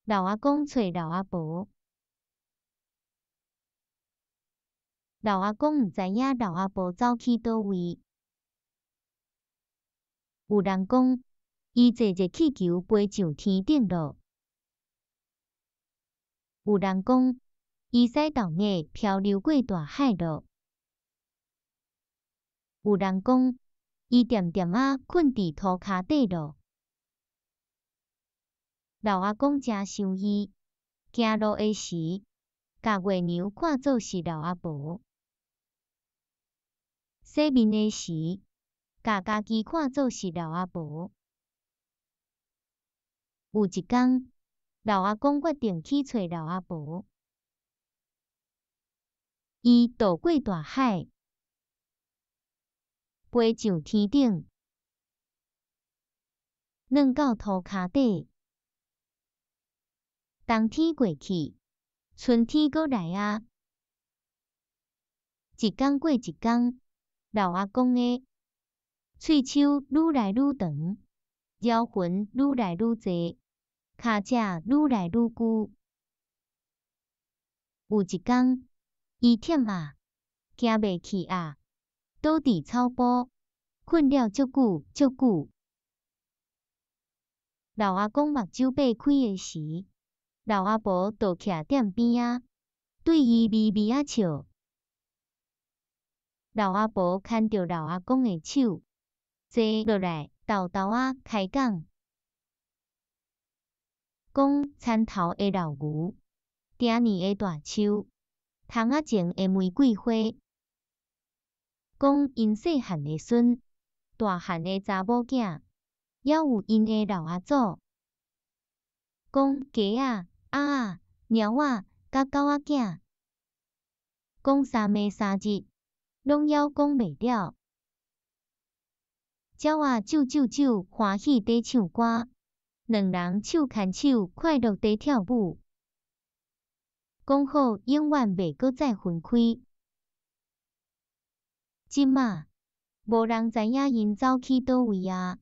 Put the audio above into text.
老阿公揣老阿婆，老阿公毋知影老阿婆走去佗位。有人講，伊坐熱氣球飛上天頂囉。有人講，伊駛豆莢漂流過大海囉。有人講，伊恬恬仔睏佇塗跤底囉。老阿公誠想伊，行路的時，共月娘看做是老阿婆；洗面的時，共家己看做是老阿婆。有一工，老阿公決定去揣老阿婆。伊渡過大海，飛上天頂，軟到塗跤底。冬天過去，春天閣來啊！一工過一工，老阿公的喙鬚愈來愈長，鷂痕愈來愈濟，跤脊愈來愈舊。有一工，伊忝啊，行袂去啊，倒佇草埔，睏了足久足久。老阿公目睭擘開的時，老阿婆就徛踮邊仔，對伊微微仔笑。老阿婆牽著老阿公的手，坐落來，沓沓仔開講，講田頭的老牛，鼎年的大樹，窗仔前的玫瑰花，講𪜶細漢的孫，大漢的查某囝，猶有𪜶的老阿祖。講雞仔、鴨仔、貓仔、佮狗仔囝，講三暝三日，攏猶講袂了。鳥仔啾啾啾歡喜地唱歌，兩人手牽手快樂地跳舞。講好永遠袂閣再分開。這馬，無人知影𪜶走去佗位啊。